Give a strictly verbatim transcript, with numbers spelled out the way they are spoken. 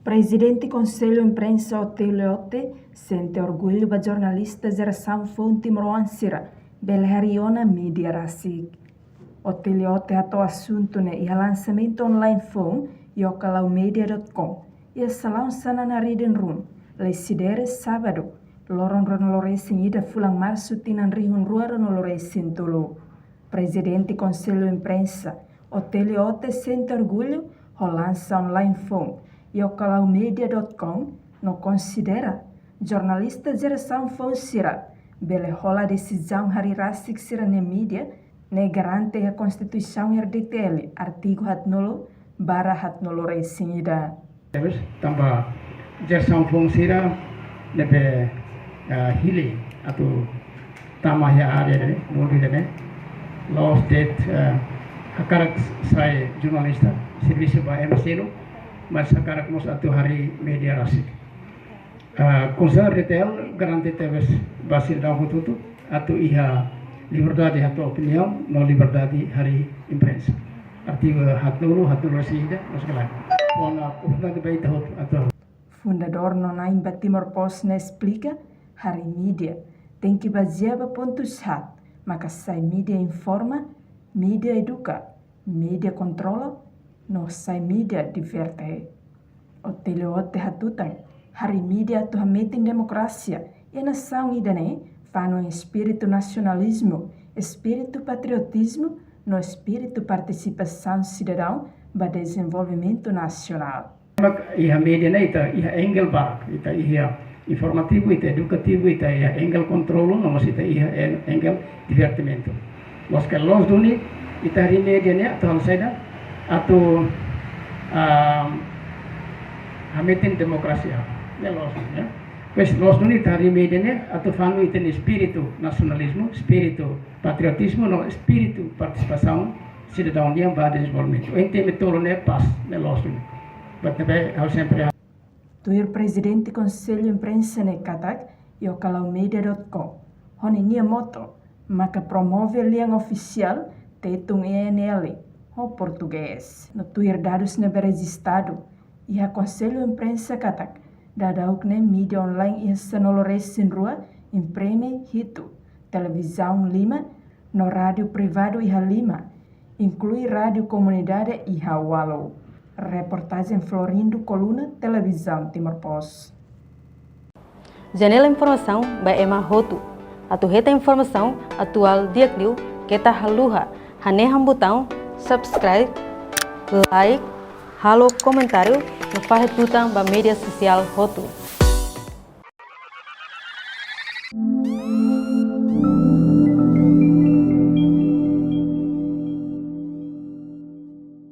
Prezidente Konsellu Imprensa Otélio Ote sente orgullu ba jornalista jerasaun foun timoroan sira bele harii ona mídia rasik. Otélio Ote hato'o asuntu ne'e iha lansamentu online foun Yokalau Media dot com iha salaun Xanana Reading Room, Lecidere, sábadu, loron ruanulu-resin-ida fulan Marsu tinan rihun rua ruanulu-resin-tolu. Prezidente Konsellu Imprensa, Otélio Ote, sente orgullu ho lansa online foun Yokalau Media dot com no konsidera jornalista jerasaun foun sira bele hola desizaun harii rasik sira-nia mídia ne'e garante iha Konstituisaun R D T L, artigu haatnulu barra haatnulu-resin-ida. Terus tanba jerasaun foun sira ne'ebé, eh, hili atu tama iha área ne'e, mundu ne'e, la'ós de'it, eh, hakarak sai jornalista, servisu ba ema seluk, mas hakarak mós atu harii mídia rasik. Ah, Konsellu R D T L garante tebes ba sidadaun hotu-hotu atu iha liberdade hato'o opiniaun no liberdade harii imprensa. Artigu haatnulu, haatnulu-resin-ida, no segala. Kona oportunidade ba ita hotu atu. Fundadór no na'in ba Timor Post ne'e esplika, harii mídia tenke bazeia ba pontus haat, maka sai mídia informa, mídia eduka, mídia kontrola, no sai mídia diverte. Otélio Ote hatutan, harii mídia atu hametin demokrasia iha nasaun ida-ne'e, fanun espíritu nasionalizmu, espíritu patriotizmu, no espíritu partisipasaun sidadaun ba dezenvolvimentu nasionál. Mak iha mídia ne'e ita iha angle barak, ita iha informativu, ita edukativu, ita iha angle kontrolu, no mós ita iha an-, angle divertimentu. Loos ka loos duni, ita harii mídia ne'e atu halo saida, atu, ah, hametin demokrasia. Ne'e loos duni, ya. Pois loos duni ita harii mídia ne'e atu fanun ita-nia espíritu nasionalizmu, espíritu patriotizmu, no espíritu partisipasaun sidadaun nian ba dezenvolvimentu. Ente me tolo ne'e pas, ne'e loos duni. But ne'ebé ha'u sempre. Tuir Prezidente Konsellu Imprensa ne'e katak, Yokalau Media dot com ho ninia moto maka promove lian ofisiál Tetun I N L ho portugés. No tuir dadus ne'ebé rejistadu iha Konsellu Imprensa katak, daudauk ne'e mídia online iha sanulu-resin-rua, imprime hitu, televizaun lima, no rádiu privadu iha lima, inklui rádiu komunidade iha ualu. Reportajen Florindo Coluna, Televizaun Timor Post. Janela informasaun ba ema hotu. Atu hetan informasaun atuál di'ak liu, keta haluha hanehan butaun subscribe, like, halo komentáriu, no fahe tutan ba média sosiál hotu.